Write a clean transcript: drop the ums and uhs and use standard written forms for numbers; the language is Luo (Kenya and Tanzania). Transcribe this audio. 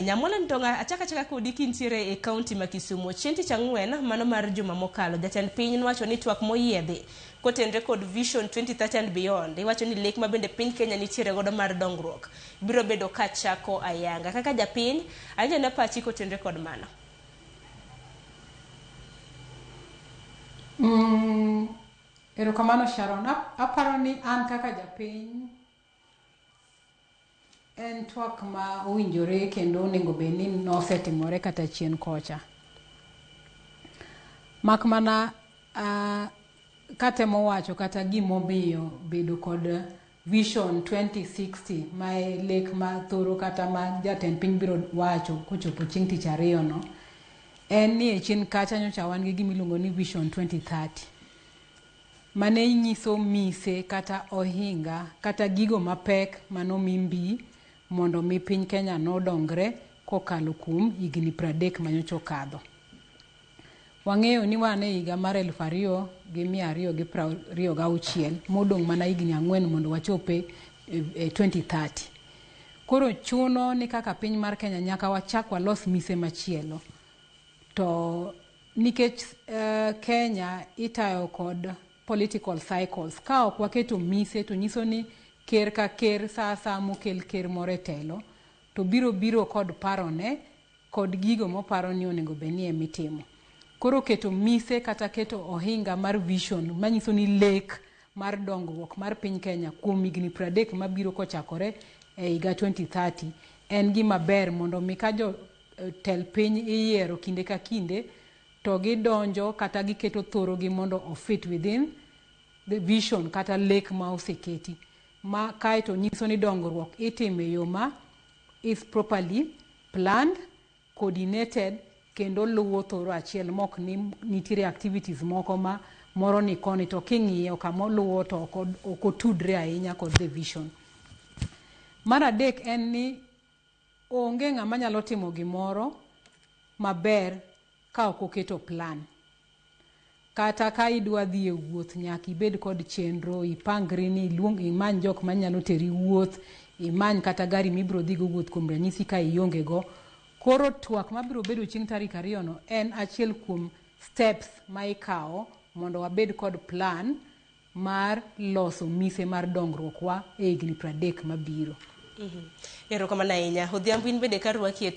Nyamola Ndonga, achaka achaka kodi kintiere e kaunti ma Kisumu. Chieng' tich ang'wen mano mar juma mokalo, jatend piny nowacho ni twak moyiedhi kotenre kod Vision 2030 and Beyond, iwacho ni lek ma bende piny Kenya nitiere godo mar dongruok biro bedo ka chako ayanga. Kaka japiny, awinjo pachi kotenre kod mano. Erokamano Sharon. Aparo ni an kaka japiny en twak ma owinjore kendo onego bed ni nosetimore kata chien kocha. Mak mana katemo wacho kata gimomiyo bedo kod Vision 2060 ma e lek ma thoro kata ma jatend piny biro wacho kochopo chieng' tich ariyo no, en ni e chien kacha nyocha wan gi gimiluongo ni Vision 2030. Mane nyiso mise kata ohinga kata gigo mapek manomi mbi mondo mi piny Kenya nodongre kokalo kuom higni 30 manyocha okadho. Wang'eyo ni wan e higa mar 2226 modong' mana higni 4 mondo wachop e 2030. Koro chuno ni kaka piny mar Kenya nyaka wachak walos mise machielo. To nikech Kenya itayo kod political cycles, ka ok waketo mise to nyiso ni ker ka ker sa asaya mokel ker moro e telo to biro biro kod parone kod gigo moparo ni onego bed ni emitimo. Koro keto mise kata keto ohinga mar vision manyiso ni lek mar dongruok mar piny Kenya kuom higni 30 mabiro kochakore e higa 2030 en gima ber mondo mi ka jotend piny iyiero kinde ka kinde to gidonjo kata giketo thoro gi mondo o fit within the vision kata lek ma oseketi. Ma kaeto nyiso ni dongruok itimo e yo ma is properly planned, coordinated kendo luwo thoro achiel mok ni nitiere activities moko ma moro ni koni to king'iyo kamoluwo to ok otudre ahinya kod the vision. Mar adek en ni onge ng'ama nyalo timo gimoro maber ka ok oketo plan. Kata ka idwa dhi e wuoth nyaka ibed kod chenro, ipangri ni iluong imany jok manyalo teri wuoth, imany kata gari mibiro dhigo wuoth kuom ranyisi ka ionge go. Koro twak mabiro bedo chieng' tarik 2 no en achiel kuom steps ma ikawo mondo wabed kod plan mar loso mise mar dongruok wa e higni 30 mabiro. Erokamano ahinya. Odhiambo in bende karwaki e